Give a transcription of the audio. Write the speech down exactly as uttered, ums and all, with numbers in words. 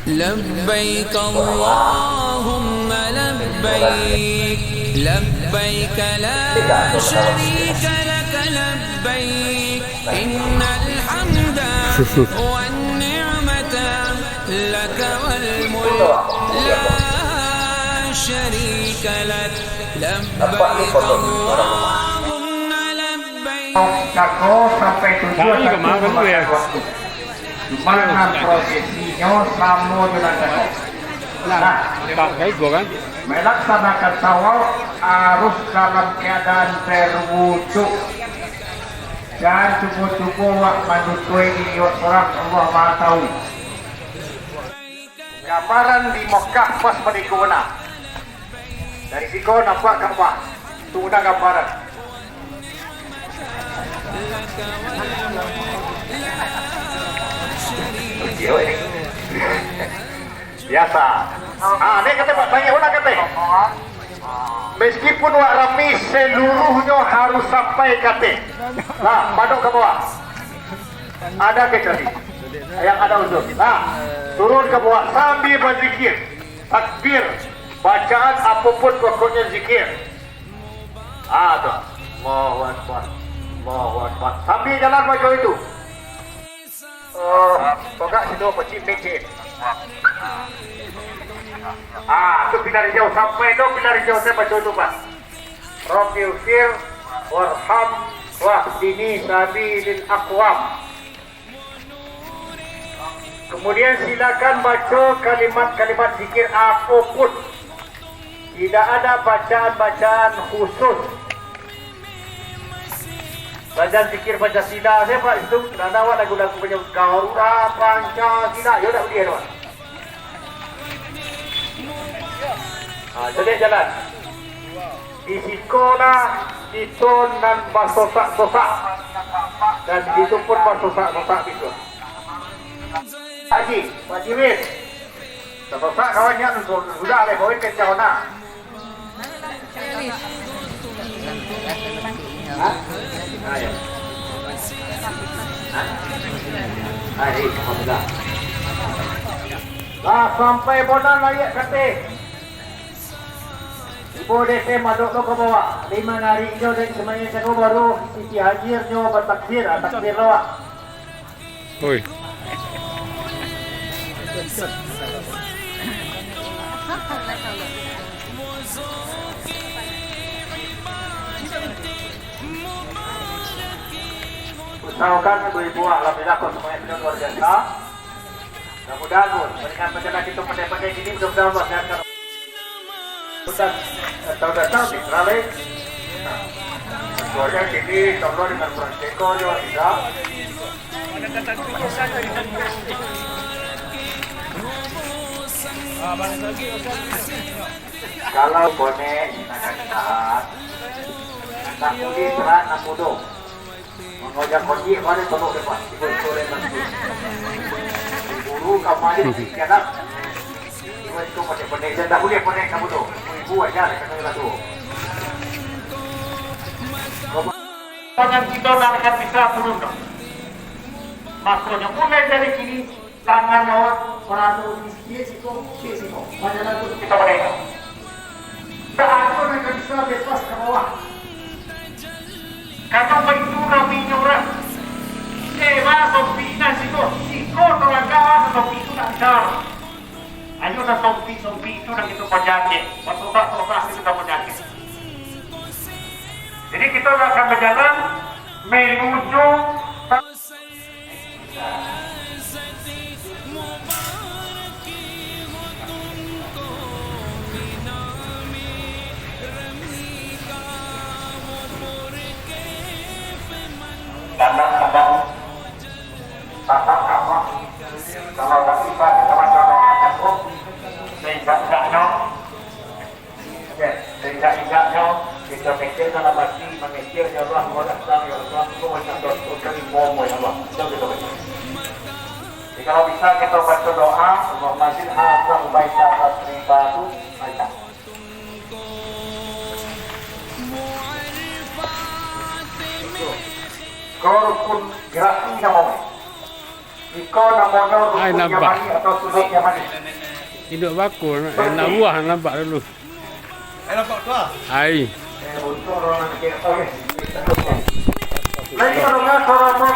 لبيك اللهم لبيك، لبيك لا شريك لك لبيك، إن الحمد والنعمة لك والملك، لا شريك لك، لبيك اللهم لبيك. Cako sampai tujuah. Cari kemana dulu ya? Cuman nan prosesinyo samo jo nan tadi. Nah, nah, tak baik gua kan? Melaksanakan tawaf harus dalam keadaan berwudu. Jan cubo-cubo wak manutuik diri wak sorang, Allah Maha Tahu. Gambaran di Mekah pas maniku na. Dari siko nampak Ka'bah. Tu udah gambaran. Biasa. Ah, ni kata Pak, banyak orang kata. Meskipun wak rami, seluruhnyo harus sampai kata. Nah, padok ka bawah. Ada kecuali. Yang ada uzur. Nah, turun ka bawah sambil berzikir. Takbir, bacaan apapun pokoknyo zikir. Ah, tu. Allahu Akbar. Allahu Akbar. Sambil jalan baco itu. Oh, togak situ pacik-pacik. Ah, tu pilar hijau. Sampai tu pilar hijau, saya baco tu, Pak. Rabbighfir warham wahdini sabilil aqwam. Kemudian silakan baco kalimat-kalimat zikir apapun. Tidak ada bacaan-bacaan khusus. Bacaan zikir Pancasila sajo, Pak, itu. Ndak ada awak lagu-lagu Pancasila. Garuda Pancasila. Yo, ndak buliah tu, Pak. Ha, caliak jalan. Di sikolah kito nan basosak-sosak, dan di situ pun basosak-sosak kito. Haji, Pak Jiwin. Basosak kawan nyo, sudah leh, kawin kencang ona. Ha? Ha, yo. Ha? Ha, yo, sudah. Lah sampai Bonan laiak kateh. Ibo D P madok lo ka bawah. Lima ari inyo dari samain sano baru Siti Hajir nyo batakbir, ah, takbir lo, ah. Oi. Usahakan ibu-ibu, alhamdulillah, kok semuanya sudah luar biasa. Mudah-mudahan, Bu, dengan rencana kita pandai-pandai gini, mudah-mudahan Allah sehatkan. Bukan, eh, tahun datang, Fitra, leh. Nah, keluarga gini, insya Allah dengan kurang teko juga bisa. Kalau bonek, silakan ditahan. Tak boleh berat, nak bodoh. Mangajak konjik, mari tolong depan. Ibu itu oleh nanti. Guru kamari kianak. Ibu itu pakai pendek, dan tak boleh pendek kamu tu. Ibu ajar, kata orang tu. Tangan kita nak akan bisa turun, dok. Maksudnya, mulai dari kini, tangan awak, parano di kiri siko, kiri siko. Macam mana tu kita pandai. Tak ado nan ka bisa bebas ka bawah. Kata baitu raminyo urang. Ewa, topi nan siko, siko talangkah, topi tu tak bisa. Ayo lah topi-topi itu nan kito pajake. Basosak-sosak itu kita pajake. Jadi kita akan berjalan menuju Tanam kabang, tanam kabang. Kalau tak bisa, kita baca doa takut. Seindak-indaknyo, ya, seindak-indaknyo, kita mikir dalam hati, memikir, ya Allah, murahkan, ya Allah, engkau macam dosa, terima, ya Allah. Itu kita baca. Jadi, kalau bisa, kita baca doa, Allahumma zid hadzal baita tasrifa tu, baca. Ko rukun gerahi namonyo. Iko namonyo rumput yang manih atau subuak yang manih. Iduik bakul, eh, nak buah nampak dulu. Eh, nampak tu ah. Ai. Eh, untuk orang nak cek apa ni? Lagi kalau nggak, kalau mau